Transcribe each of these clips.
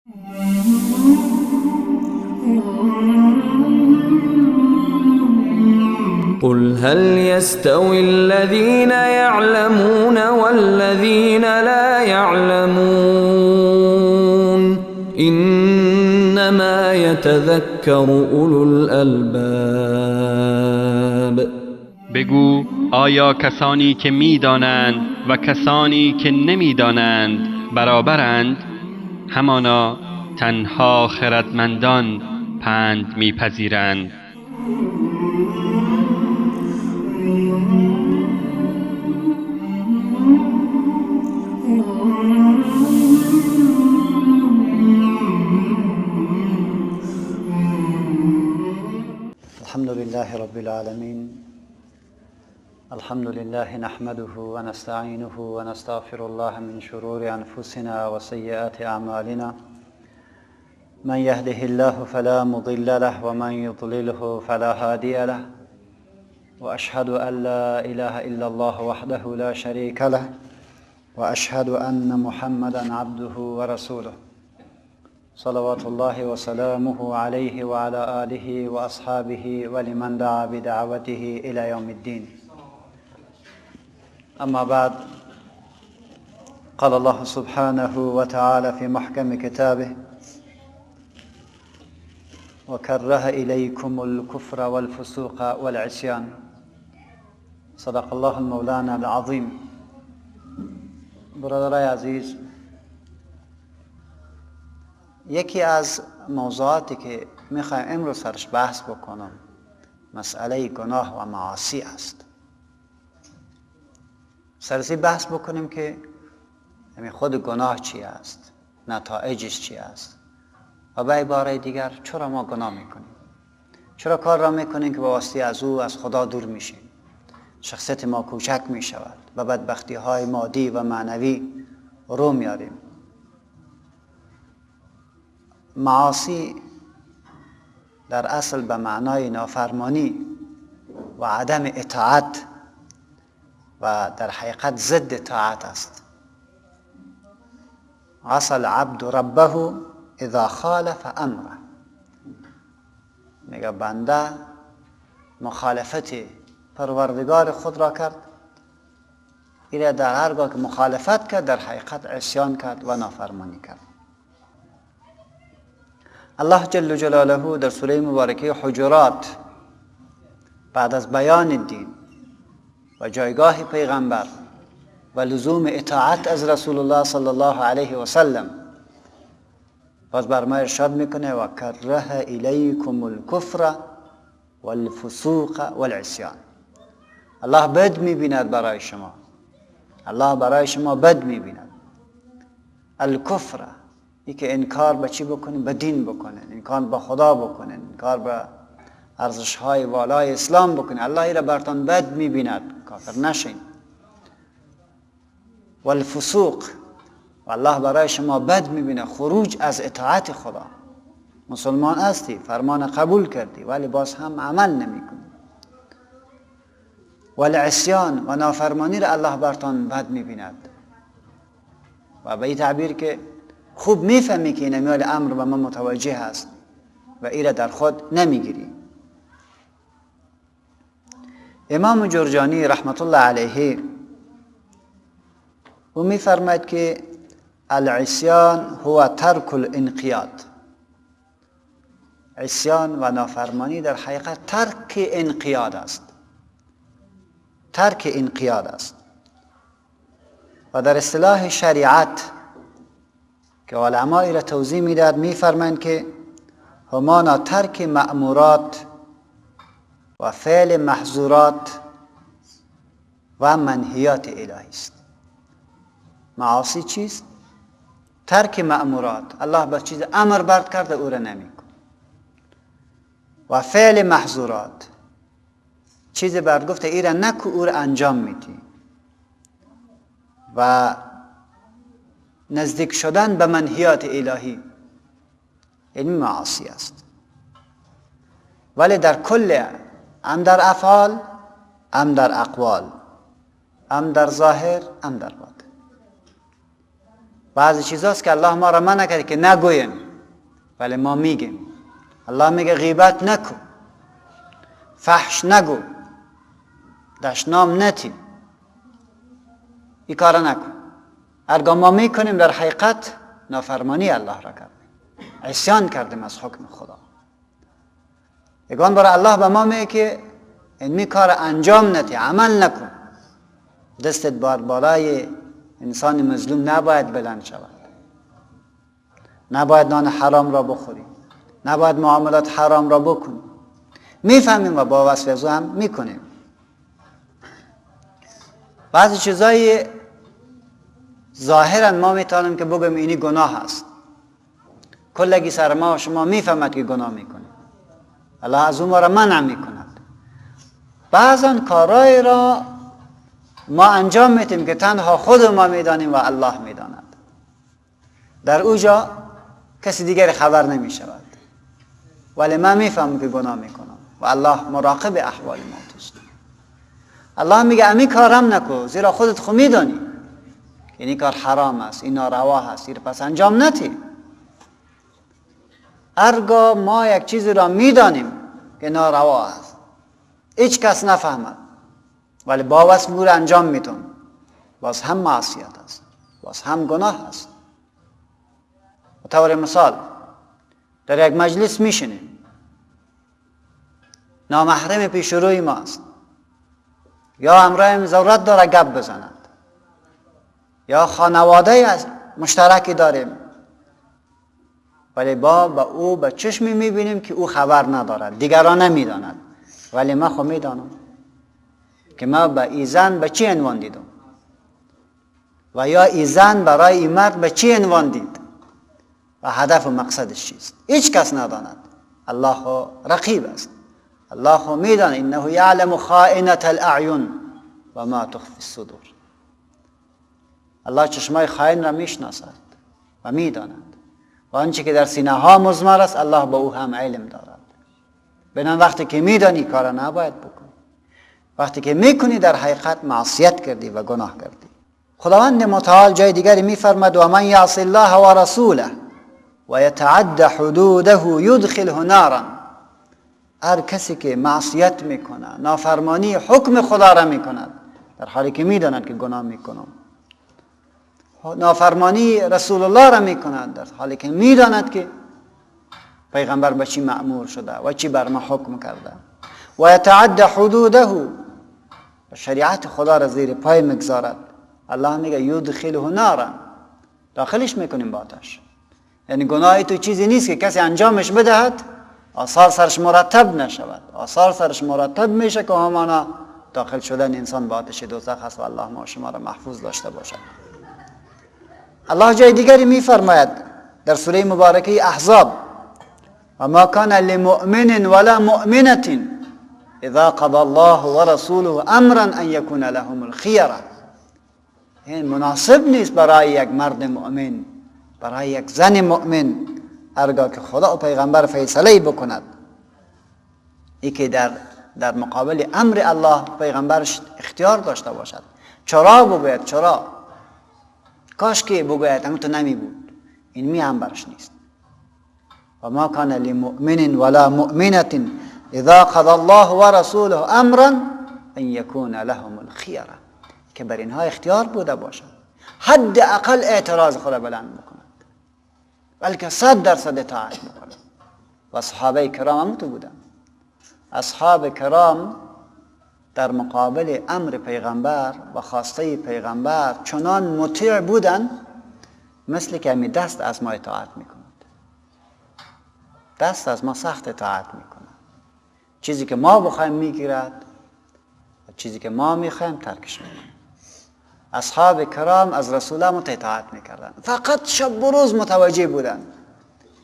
قل هل يستوي الذين يعلمون والذين لا يعلمون إنما يتذكر أولو الألباب. بگو آیا کسانی که میدانند و کسانی که نمیدانند برابرند؟ همانا تنها خردمندان پند میپذیرند. الحمد لله رب العالمين، الحمد لله نحمده ونستعينه ونستغفر الله من شرور أنفسنا وسيئات أعمالنا، من يهده الله فلا مضل له ومن يضلله فلا هادي له، وأشهد أن لا إله إلا الله وحده لا شريك له، وأشهد أن محمدا عبده ورسوله، صلوات الله وسلامه عليه وعلى آله وأصحابه ولمن دعا بدعوته إلى يوم الدين. أما بعد، قال الله سبحانه وتعالى في محكم كتابه: وكره إليكم الكفر والفسوق والعصيان. صدق الله المولانا العظیم. برادرای عزیز، یکی از موضوعاتی که میخوایم امروز سرش بحث بکنم مسئله گناه و معاصی است. سرسی بحث بکنیم که خود گناه چی است، نتایجش چی است، و به عباره دیگر چرا ما گناه میکنیم، چرا کار را میکنیم که به واسطه از او از خدا دور میشیم، شخصیت ما کوچک میشود و بدبختی های مادی و معنوی رو میاریم. معاصی در اصل به معنای نافرمانی و عدم اطاعت و در حقیقت ضد طاعت است. عصى العبد ربه اذا خالف امره. میگه بنده مخالفت پروردگار خود را کرد، ایره در هرگاه که مخالفت کرد در حقیقت عصیان کرد و نافرمانی کرد. الله جل جلاله در سوره مبارکه حجرات بعد از بیان دین و جایگاه پیغمبر و لزوم اطاعت از رسول الله صلی الله علیه و سلم باز بر ما ارشاد میکنه: و کره الیکم الکفر والفسوق والعصیان. الله بد میبیند برای شما، الله برای شما بد میبیند. الکفر ای که انکار به چی بکنین؟ به دین بکنین، انکار به خدا بکنین، انکار به ارزش های والای اسلام بکنین، الله ای را برتان بد میبیند، کافر نشین. والفسوق، و الله برای شما بد میبینه خروج از اطاعت خدا. مسلمان هستی، فرمان قبول کردی، ولی باز هم عمل نمیکنی. والعصیان و نافرمانی را الله برتان بد میبیند. و به این تعبیر که خوب میفهمی که این امیال امر به ما متوجه هست و ایره در خود نمیگیری. امام جرجانی رحمت الله علیه او میفرماید که العصیان هو ترک الانقیاد. عصیان و نافرمانی در حقیقت ترک انقیاد است، ترک انقیاد است. و در اصطلاح شریعت که علماء را توضیح میداد میفرمایند که همانا ترک مأمورات و فعل محظورات و منهیات الهی است. معاصی چیست؟ ترک مأمورات، الله به چیز امر برد کرده او را نمیکن، و فعل محظورات، چیز برد گفته ای را نکو او را انجام میدی، و نزدیک شدن به منهیات الهی، یعنی معاصی است. ولی در کل، هم در افعال، هم در اقوال، هم در ظاهر، هم در باطن. بعضی چیزاست که الله ما را منع کرده که نگوییم، ولی ما میگیم. الله میگه غیبت نکن، فحش نگو، دشنام نتی، این کار نکن. هرگاه ما میکنیم در حقیقت نافرمانی الله را کردیم، عصیان کردیم از حکم خدا. یگان بار الله به ما میگه که این کار انجام نتی، عمل نکن، دستت بار بالای انسان مظلوم نباید بلند شود، نباید نان حرام را بخوری، نباید معاملات حرام را بکنی. میفهمیم و با وصف از هم میکنیم. بعضی چیزای ظاهرا ما میتونیم که بگم اینی گناه است، کلگی سر ما و شما میفهمد که گناه میکنیم، الله از اون ما را منع میکند. بعضا کارای را ما انجام میتیم که تنها خود ما میدانیم و الله میداند، در اوجا کسی دیگر خبر نمیشود، ولی من میفهمم که گناه میکنم و الله مراقب احوال ما توست. الله میگه امی کارم نکو، زیرا خودت خو میدانی این کار حرام است، این ناروا است، این پس انجام نتی. هرگاه ما یک چیزی را میدانیم که ناروا است، هیچ کس نفهمد، ولی با وصف او را انجام میتون، باز هم معصیت است، باز هم گناه است. به طور مثال در یک مجلس میشینیم، نامحرم پیش روی ما است، یا همراه ضرورت داره گپ بزند، یا خانواده مشترکی داریم، ولی با او به چشمی میبینیم که او خبر ندارد، دیگران نمیداند، ولی من خو میدانم که ما به ای زن به چی عنوان دیدم و یا ای زن برای ای مرد به چی عنوان دید و هدف و مقصدش چیست. هیچ کس نداند، الله رقیب است، الله میداند. انه یعلم خائنة الاعین و ما تخفی الصدور. الله چشمای خائن را میشناسد و میداند و آنچه که در سینه ها مضمر است الله با او هم علم دارد. بنابراین وقتی که میدانی کار نباید بکنی، وقتی که میکنی در حقیقت معصیت کردی و گناه کردی. خداوند متعال جای دیگری میفرماد و من یعص الله و رسوله و یتعد حدوده یدخله نارا. هر کسی که معصیت میکنه، نافرمانی حکم خدا را میکند در حالی که میداند که گناه میکنم، نافرمانی رسول الله را میکند در حالی که میداند که پیغمبر به چی مأمور شده و چی بر ما حکم کرده، و یتعد حدوده، شریعت خدا را زیر پای میگذارد، الله میگه یدخله نارا، داخلش میکنیم با آتش. یعنی گناهی تو چیزی نیست که کسی انجامش بدهد آثار سرش مرتب نشود، آثار سرش مرتب میشه که همانا داخل شدن انسان با آتش دوزخ است و الله ما شما را محفوظ داشته باشد. الله جای دیگری میفرماید در سوره مبارکه احزاب و ما کان لمؤمن ولا مؤمنة اذا قضى الله ورسوله امرا ان يكون لهم الخيره. این مناسب نیست برای یک مرد مؤمن، برای یک زن مؤمن، هرگاه که خدا و پیغمبر فیصله بکند، ای که در مقابل امر الله پیغمبرش اختیار داشته باشد. چرا بگوید؟ چرا؟ کاش که بگوید همون تو نمی بود، این می هم برش نیست. و ما کان لمؤمن ولا مؤمنة اذا قضى الله ورسوله امرا ان يكون لهم الخيره، که بر اینها اختیار بوده باشد، حد اقل اعتراض خود بلند بکند، بلکه 100% اطاعت بکند. و اصحابه کرام هم تو بودن. اصحاب کرام در مقابل امر پیغمبر و خواسته پیغمبر چنان مطیع بودن مثل که همی دست از ما اطاعت میکند، دست از ما سخت اطاعت میکند، چیزی که ما بخوایم میگیرد و چیزی که ما میخوایم ترکش میکنیم. اصحاب کرام از رسول الله اطاعت میکردن، فقط شب و روز متوجه بودن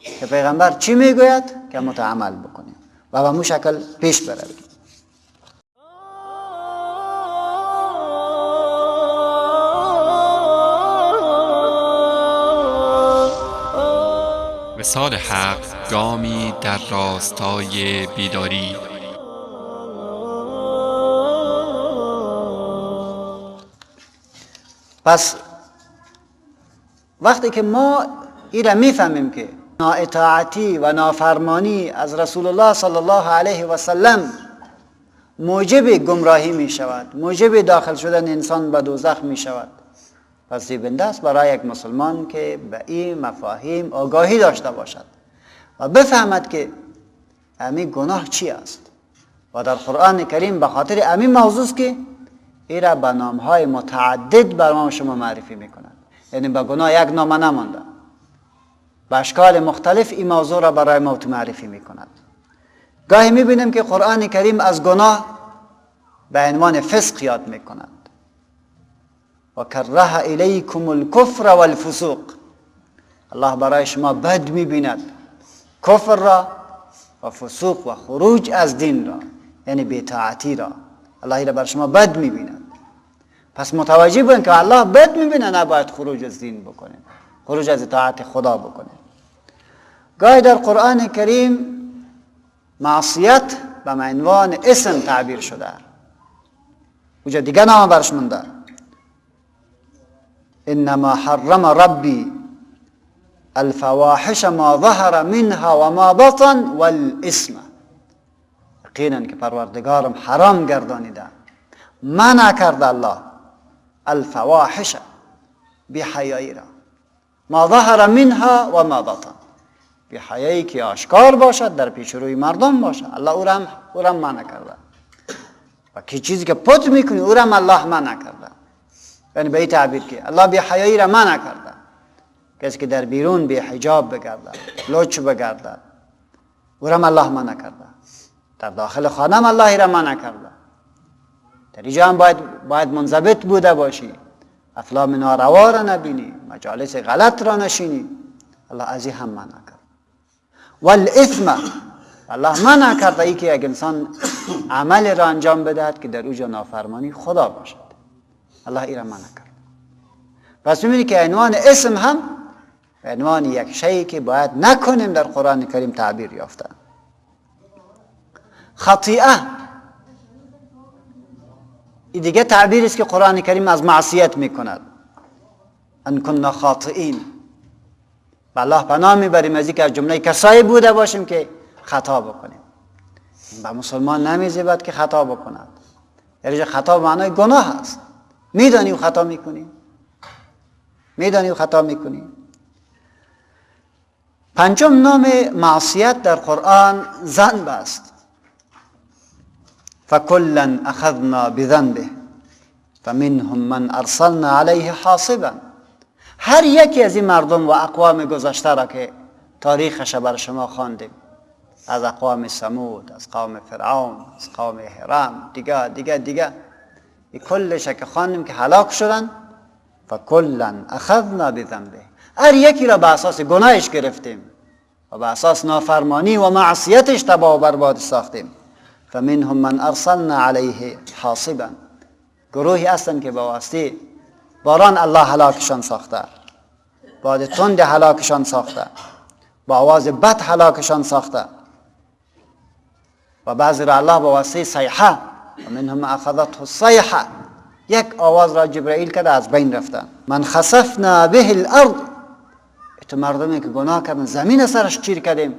که پیغمبر چی میگوید که متعمل بکنیم و به مو شکل پیش برویم. وصال حق گامی در راستای بیداری. پس وقتی که ما این را میفهمیم که نااطاعتی و نافرمانی از رسول الله صلی الله علیه و سلم موجب گمراهی می شود، موجب داخل شدن انسان به دوزخ می شود، پس زیبنده است برای یک مسلمان که به این مفاهیم آگاهی داشته باشد و بفهمد که امی گناه چی است. و در قرآن کریم به خاطر امی موضوع است که ای را به نامهای متعدد بر ما شما معرفی میکند، یعنی به گناه یک نام نمانده، به اشکال مختلف این موضوع را برای ما معرفی میکند. گاهی میبینیم که قرآن کریم از گناه به عنوان فسق یاد میکند. و کره الیکم الکفر والفسوق، الله برای شما بد میبیند کفر را و فسوق و خروج از دین را، یعنی بی‌طاعتی را، الله را بر شما بد میبیند. پس متوجه بودن که الله بد میبیند، نباید خروج از دین بکنیم، خروج از اطاعت خدا بکنیم. گاهی در قرآن کریم معصیت به عنوان اسم تعبیر شده، اونجا دیگه نام برش مونده. انما حرم ربی الفواحش ما ظهر منها و ما بطن والاسم، یقینا که پروردگارم حرام گردانیده، منع کرده الله الفواحش بی‌حیایی را، ما ظهر منها و ما بطن، بی‌حیایی که آشکار باشد در پیش روی مردم باشد، الله او را منع کرده. و که چیزی که پت میکنی او را الله منع کرده، یعنی به این تعبیر که الله بی‌حیایی را منع کرده. کسی که در بیرون بی حجاب بگردد، لچ بگردد، او را الله منع کرده. در داخل خانه الله را منع کرده. در اینجا هم باید منضبط بوده باشی، افلام ناروا را نبینی، مجالس غلط را نشینی، الله از این هم منع کرد. والاثم، الله منع کرده ای که یک انسان عمل را انجام بدهد که در اوجا نافرمانی خدا باشد، الله ای را منع کرد. پس می‌بینی که عنوان اسم هم عنوان یک شیء که باید نکنیم در قرآن کریم تعبیر یافته. خطیئه این دیگه تعبیر است که قرآن کریم از معصیت میکند. ان کنا خاطئین، به الله پناه میبریم از اینکه از جمله کسایی بوده باشیم که خطا بکنیم. به مسلمان نمیزیبد که خطا بکند، یعنی خطا معنای گناه است. میدانی و خطا میکنی، میدانی و خطا میکنی. پنجم نام معصیت در قرآن ذنب است. فکلا اخذنا بذنبه فمنهم من ارسلنا علیه حاصبا. هر یکی از این مردم و اقوام گذشته را که تاریخش بر شما خواندیم، از اقوام ثمود، از قوم فرعون، از قوم هرم، دیگه دیگه دیگه، کلش که خواندیم که هلاک شدن، فکلا اخذنا بذنبه، هر یکی را به اساس گناهش گرفتیم و به اساس نافرمانی و معصیتش تباه و برباد ساختیم. فمنهم من ارسلنا علیه حاصبا، گروهی هستند که به واسطه باران الله هلاکشان ساخته، باد تند هلاکشان ساخته، با آواز بد هلاکشان ساخته، و بعضی را الله به واسطه صیحه، و منهم اخذته الصیحه، یک آواز را جبرائیل کرده از بین رفتن. من خسفنا به الارض، تو مردمی که گناه کردن زمین سرش چیر کردیم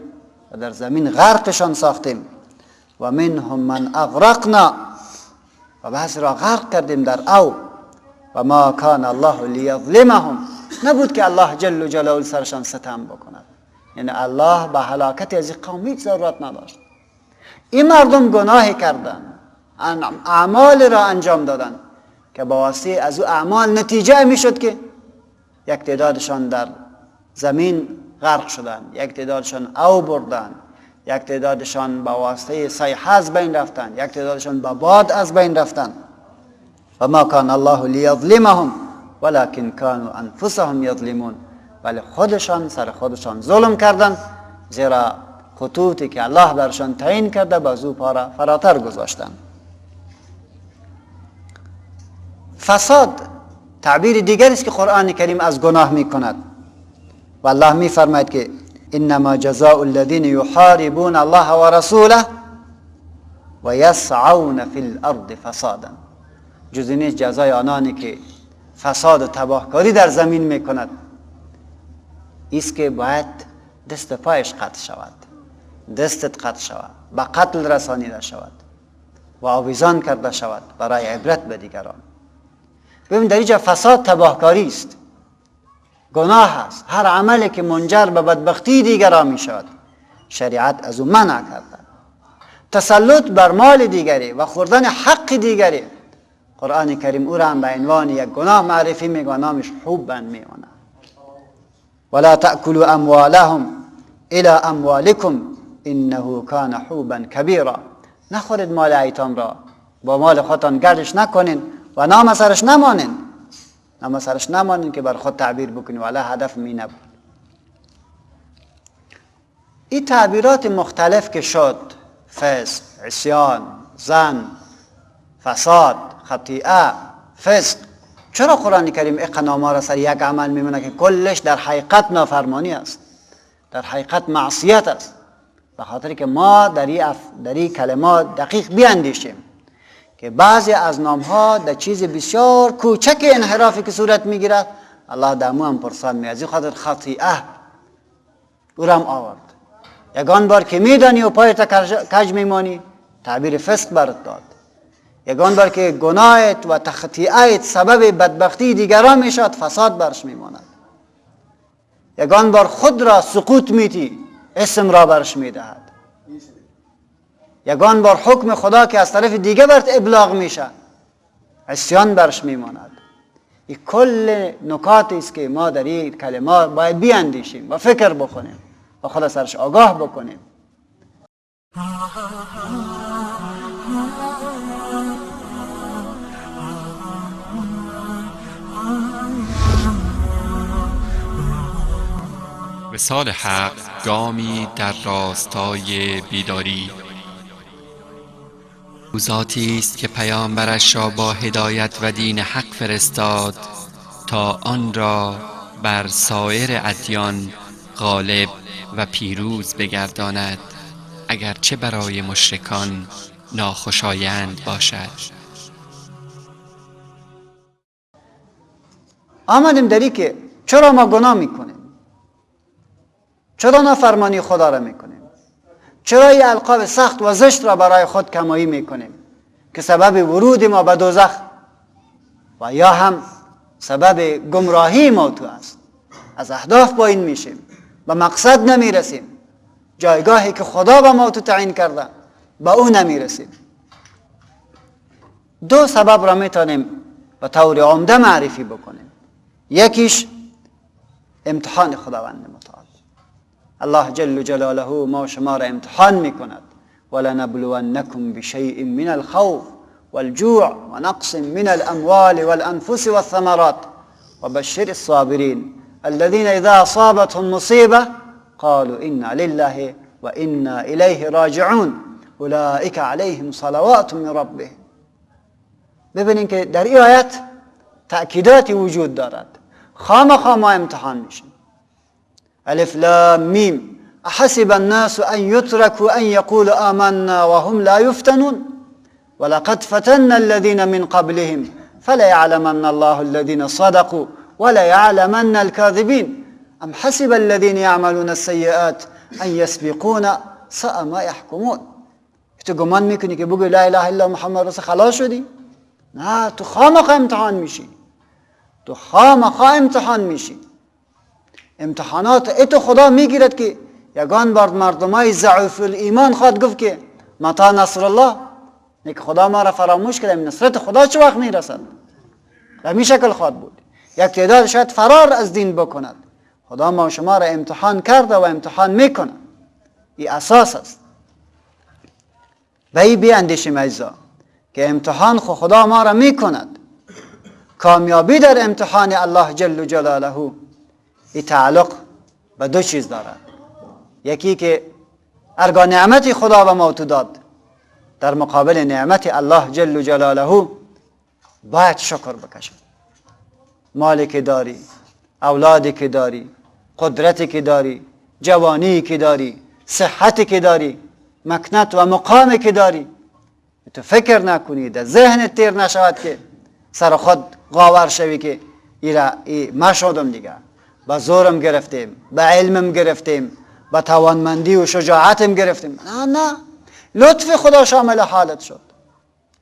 و در زمین غرقشان ساختیم. و منهم من اغرقنا، و بعضی را غرق کردیم در او. و ما کان الله لیظلمهم، نبود که الله جل جلاله سرشان ستم بکند، یعنی الله به هلاکت از این قوم هیچ ضرورت نداشت. این مردم گناه کردن، اعمال را انجام دادن که با واسطه از او اعمال نتیجه میشد که یک تعدادشان در زمین غرق شدن، یک تعدادشان او بردن، یک تعدادشان با واسطه صیحه از بین رفتن، یک تعدادشان با باد از بین رفتن. و ما کان الله لیظلمهم ولکن کانوا انفسهم یظلمون، ولی خودشان سر خودشان ظلم کردن، زیرا خطوطی که الله برشان تعیین کرده باز او پا فراتر گذاشتن. فساد تعبیر دیگری است که قرآن کریم از گناه می کند و الله می فرماید که انما جزاء الذين يحاربون الله ورسوله ويسعون في الارض فسادا، جز نیست جزای آنانی که فساد و تباهکاری در زمین می کند ایست که باید دست پایش قطع شود، دستت قطع شود، به قتل رسانیده شود و آویزان کرده شود برای عبرت به دیگران. ببین در اینجا فساد تباهکاری است، گناه است، هر عملی که منجر به بدبختی دیگران می شود شریعت از او منع کرده. تسلط بر مال دیگری و خوردن حق دیگری، قرآن کریم او را هم به عنوان یک گناه معرفی میگه، نامش حوبا میماند. ولا تأکلوا اموالهم الى اموالکم انه کان حوبا کبیرا. نخورید مال ایتام را، با مال خودتان گردش نکنین و نام سرش نمانین، نام سرش نمانین که بر خود تعبیر بکنین، ولی هدف می نبود. این تعبیرات مختلف که شد، فسق، عصیان، زن، فساد، خطیئه، فسق، چرا قرآن کریم اقناما را سر یک عمل میمونه که کلش در حقیقت نافرمانی است، در حقیقت معصیت است؟ به خاطر که ما در این کلمات دقیق بیاندیشیم که بعضی از نامها در چیز بسیار کوچک انحرافی که صورت میگیرد الله دمو هم پرسان می، از این خاطر خطیئه او را هم آورد. یگان بار که میدانی و پایت کج میمانی تعبیر فسق برات داد، یگان بار که گناهت و تخطیئت سبب بدبختی دیگران میشد فساد برش میماند، یگان بار خود را سقوط میتی اسم را برش میدهد، یگان بار حکم خدا که از طرف دیگه برات ابلاغ میشه عصیان برش میماند. این کل نکاتی است که ما در این کلمات باید بیاندیشیم و فکر بکنیم و خدا سرش آگاه بکنیم. وصال حق گامی در راستای بیداری. او ذاتی است که پیامبرش را با هدایت و دین حق فرستاد تا آن را بر سایر ادیان غالب و پیروز بگرداند، اگرچه برای مشرکان ناخوشایند باشد. آمدیم دری که چرا ما گناه میکنیم، چرا نافرمانی خدا را میکنیم، چرا این القاب سخت و زشت را برای خود کمایی میکنیم که سبب ورود ما به دوزخ و یا هم سبب گمراهی ما تو است. از اهداف پایین میشیم، به مقصد نمیرسیم، جایگاهی که خدا به ما تو تعیین کرده به او نمیرسیم. دو سبب را میتونیم به طور عمده معرفی بکنیم. یکیش امتحان خداوند متعال. الله جل جلاله ما شما را امتحان میکند. ولنبلونکم بشیء من الخوف والجوع ونقص من الاموال والانفس والثمرات وبشر الصابرین الذين اذا اصابتهم مصیبه قالوا انا لله وانا الیه راجعون اولئک علیهم صلوات من ربهم. ببینین که در این آیت تأکیداتی وجود دارد. خامخا ما امتحان میشیم. الف لام میم احسب الناس ان يتركوا ان يقولوا آمنا وهم لا يفتنون ولقد فتنا الذين من قبلهم فليعلمن الله الذين صدقوا وليعلمن الكاذبين ام حسب الذين يعملون السيئات ان يسبقون ساء ما يحكمون. تو گمان میکنی که بگو لا اله الا محمد رسول خلاص شدی؟ نه، تو خامخا امتحان میشی، تو خامخا امتحان میشی. امتحانات اتو خدا میگیرد که یگان بار مردمای ضعیف الایمان خواد گفت که متا نصر الله، که خدا ما را فراموش کرد، نصرت خدا چه وقت میرسد؟ به می شکل خواد بود. یک تعداد شاید فرار از دین بکند. خدا ما شما را امتحان کرده و امتحان میکنه. این اساس است. به این بیاندیشیم عزیزا که امتحان خدا ما را میکند. کامیابی در امتحان الله جل جلاله این تعلق به دو چیز دارد. یکی که ارگاه نعمت خدا به ما تو داد، در مقابل نعمت الله جل جلاله باید شکر بکشد. مالی که داری، اولادی که داری، قدرتی که داری، جوانی که داری، صحتی که داری، مکنت و مقامی که داری، تو فکر نکنی، در ذهن تیر نشود که سر خود غاور شوی که ایرا ای ما شدم دیگه. با زورم گرفتیم، به علمم گرفتیم، با توانمندی و شجاعتم گرفتیم. نه نه، لطف خدا شامل حالت شد،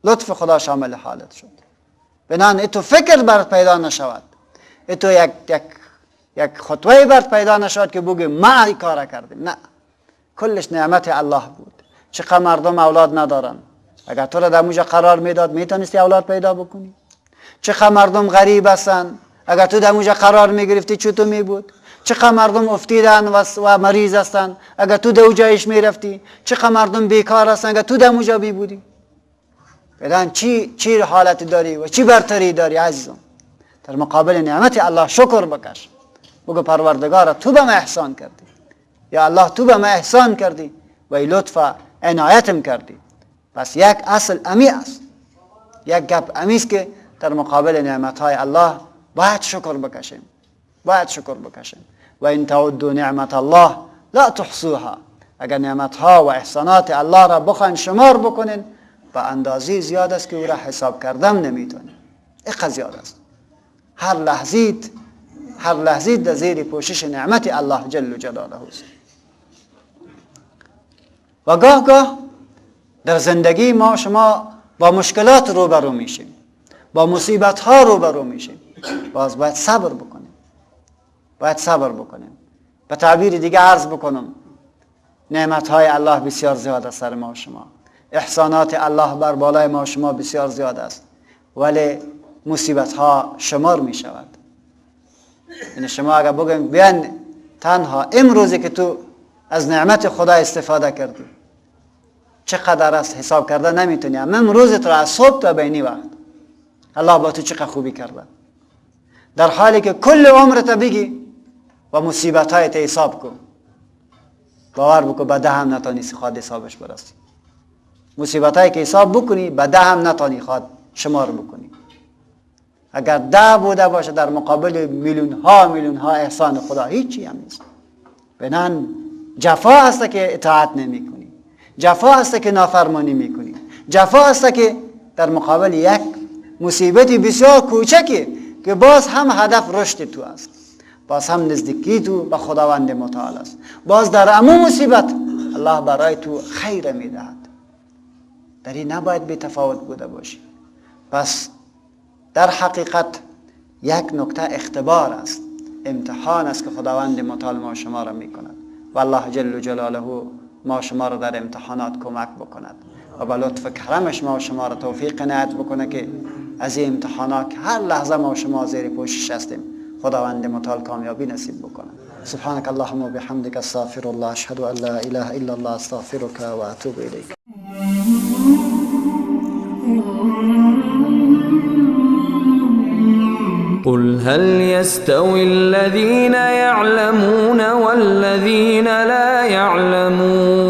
لطف خدا شامل حالت شد. بنان تو فکر برات پیدا نشود، تو یک یک یک خطوه برات پیدا نشود که بگی ما این کار کردیم. نه، کلش نعمت الله بود. چقدر مردم اولاد ندارن، اگر تو را در موجه قرار میداد میتونستی اولاد پیدا بکنی؟ چقدر مردم غریب هستن، اگر تو در موجه قرار میگرفتی چطور می بود؟ چقدر مردم افتیدن و مریض هستن، اگر تو در جایش میرفتی؟ چقدر مردم بیکار هستن، اگر تو در موجه می بودی؟ بدان چی حالت داری و چی برتری داری عزیزم؟ در مقابل نعمت الله شکر بکش، بگو پروردگارا تو به من احسان کردی، یا الله تو به من احسان کردی و ای لطف عنایتم کردی. پس یک اصل امی است، یک گپ امی است که در مقابل نعمتهای الله باید شکر بکشیم، باید شکر بکشیم. و این تعدوا نعمت الله لا تحصوها، اگر نعمتها و احسانات الله را بخواین شمار بکنین به اندازه زیاد است که او را حساب کردن نمیتونین، اینقدر زیاد است. هر لحظه هر لحظه در زیر پوشش نعمت الله جل جلاله است. و گاه گاه در زندگی ما شما با مشکلات روبرو میشیم، با مصیبت ها روبرو میشیم، باز باید صبر بکنیم، باید صبر بکنیم. به تعبیر دیگه عرض بکنم، نعمت های الله بسیار زیاد است سر ما و شما، احسانات الله بر بالای ما و شما بسیار زیاد است، ولی مصیبت ها شمار می شود. یعنی شما اگر بگیم بیان تنها امروزی که تو از نعمت خدا استفاده کردی چقدر است حساب کرده نمیتونی، اما امروز تو از صبح تا بینی وقت الله با تو چقدر خوبی کرده، در حالی که کل عمرت بگی و مصیبت های حساب کن، باور بکن به ده هم نتانی خود حسابش برسی. مصیبت هایی که حساب بکنی به ده هم نتانی خود شمار بکنی. اگر ده بوده باشه در مقابل میلیون ها میلیون ها احسان خدا هیچی هم نیست. بنان جفا هست که اطاعت نمی کنی، جفا هست که نافرمانی می کنی، جفا هست که در مقابل یک مصیبتی بسیار کوچکی که باز هم هدف رشد تو است، باز هم نزدیکی تو به خداوند متعال است، باز در امو مصیبت الله برای تو خیر می دهد. در این نباید بی تفاوت بوده باشی. پس در حقیقت یک نکته اختبار است، امتحان است که خداوند متعال ما شما را می کند و الله جل جلاله ما شما را در امتحانات کمک بکند و به لطف کرمش ما شما را توفیق عنایت بکنه که از این امتحانات که هر لحظه ما شما زیر پوشش هستیم خداوند متعال کامیابی نصیب بکنه. سبحانك اللهم وبحمدك استغفر الله اشهد ان لا اله الا الله استغفرك واتوب اليك. قل هل يستوي الذين يعلمون والذين لا يعلمون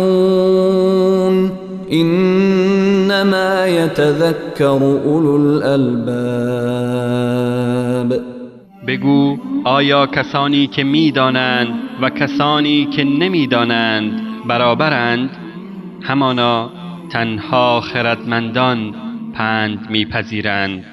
إنما يتذكر أولو الألباب. بگو آیا کسانی که میدانند و کسانی که نمیدانند برابرند؟ همانا تنها خردمندان پند میپذیرند.